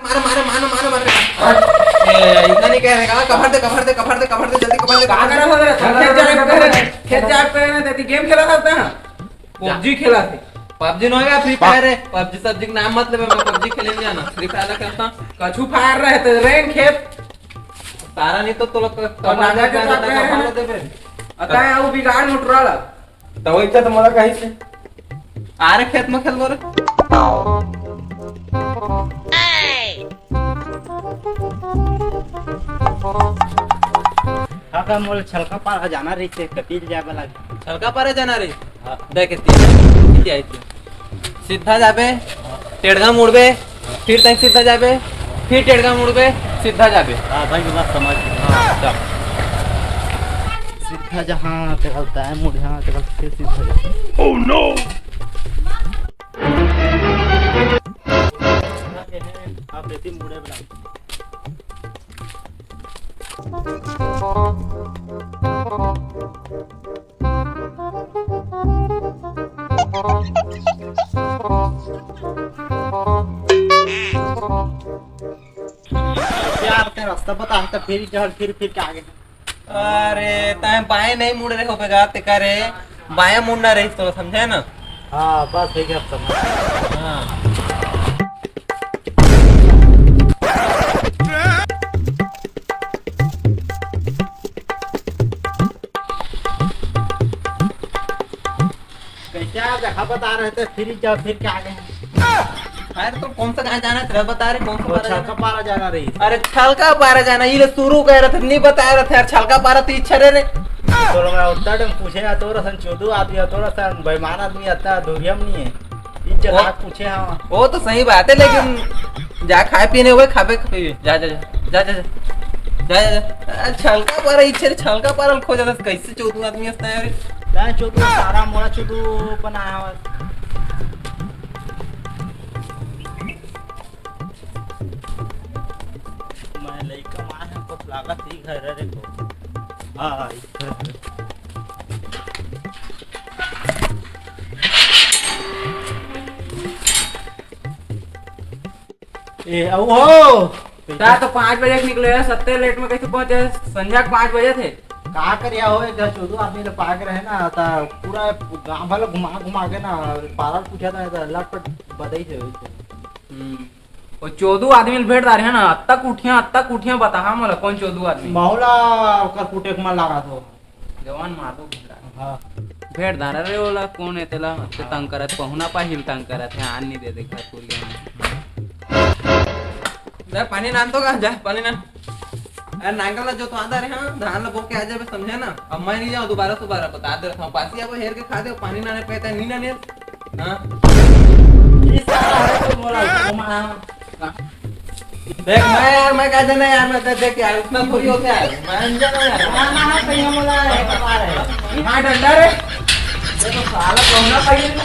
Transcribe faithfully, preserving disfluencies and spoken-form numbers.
अरे मारे, मारो, मारो, मारो। ए, इतना नहीं कह रहे का? कवर दे, कवर दे, कवर दे, कवर दे, जल्दी कवर दे, का कवर दे। करा हो रे? खेत जाए, खेत जाए पे ना, तेरी गेम खेला था ना? जा। पबजी खेला थे। पबजी नो है, Free Fire है। पबजी सब्जी के नाम मत लेबे, मैं पबजी खेले नहीं जाना। Free Fire खेलता। कछु फायर रहे तो रेंग खेत। तारा नहीं तो, तो लोग तो नागा के तो तारा तारा हैं। मार देबे। अता है वो बिगाड़ मोटराला। तो वही तो मोला कही से। आ रे खेत में खेल रे। काका, मोला छलका पारा जाना रहिसे, कति ले जाए वाला? छलका पारा जाना रहिसे? हाँ। देख, इतनी, इतनी आई थी। सीधा जाबे, टेढ़ा मुड़बे, फिर तक सीधा जाबे, फिर टेढ़ा मुड़बे, सीधा जाबे। हाँ भाई, बात समझ। हाँ, चल। सीधा जहाँ चलता है, मुड़ जहाँ चलता है, फिर सीधा जाबे। Oh no! आप ऐसे मुड़े बना। यार, ते रास्ता बता, हम तो फिर जहर फिर, फिर के आगे। अरे, तैं बाएं नहीं मुड़ रहे हो बेगा, ते करे बाएं मुड़ना रही तो, समझे ना? हाँ, बस ठीक है, अब समझ। हाँ। कैसे आप जगह बता रहे थे, फिर जाओ, फिर क्या आ गए? अरे तो कौन सा गाँव जाना है, तेरा बता रहे, कौन सा वो पारा जाना छलका है? पारा जाना रही। अरे छलका पारा जाना, ये ले शुरू कह रहे थे, नहीं बता रहे थे यार, छलका पारा तो इच्छा रहे रे। तो लोग उतना टाइम पूछे ना, तो रसन चोदू आदमी है, तो रसन बेईमान आदमी आता, धोरियम नहीं है। इज्जत वो हाथ पूछे हाँ। वो तो सही बात है, लेकिन जा खाए पीने हुए, खाबे खाबे, जा, जा, जा। आ, छलका पारा, इच्छे रे छलका पारा ल खोजत हस, कैसे चोदू आदमी हस तैं रे? मैं चोदू, सारा मोला चोदू बनाया हवस। मैं लइका मार है, कुछ लागत ही घर रे को। हाँ, इधर। ए, अउ हो। ता तो पाँच बजे के निकले है, सत्ते लेट में कैसे पहुंचे? संझा के पाँच बजे थे। का करिया हो, एक चोदू आदमी तो पाग रहे ना, ता पूरा गांव भर घुमा घुमा के ना, पारा पूछा था, ता लटपट बदई से। हम्म। वो चोदू आदमी ल भेंट दारे है ना, अत्तक उठिया, अत्तक उठिया, बताहा मोला कौन चोदू आदमी? महुला ओकर कुटे के मन लागत हो। जवान माधो भेड़। हाँ। भेड़ धारा रे ओला, कौन है तेला? अत्ते तंग करत, पहुना पाहिल तंग करत है, आन नहीं दे दे घर को ले। जा पानी नान तो का, जा पानी नान। अरे नांगल ला जो तो आधा रे, हाँ, धान ला बो के आ जाबे, समझे ना? अब मैं नहीं जाऊँ दोबारा, दोबारा बता दे रहा हूँ, पासी अब हेर के खा दे, पानी नाने पे तैं नहीं नाने। हाँ। ये साला है तो बोला, घुमा। देख, मैं यार, मैं कह देना यार, मैं तो देख यार, उतना थोड़ी होता है यार, मैं अनजान हूँ यार। ना, ना, ना, कहीं हम बोला है, बता रहे हैं। हाँ, डंडा रे। देखो, साला कौन ना पाहिजे ना।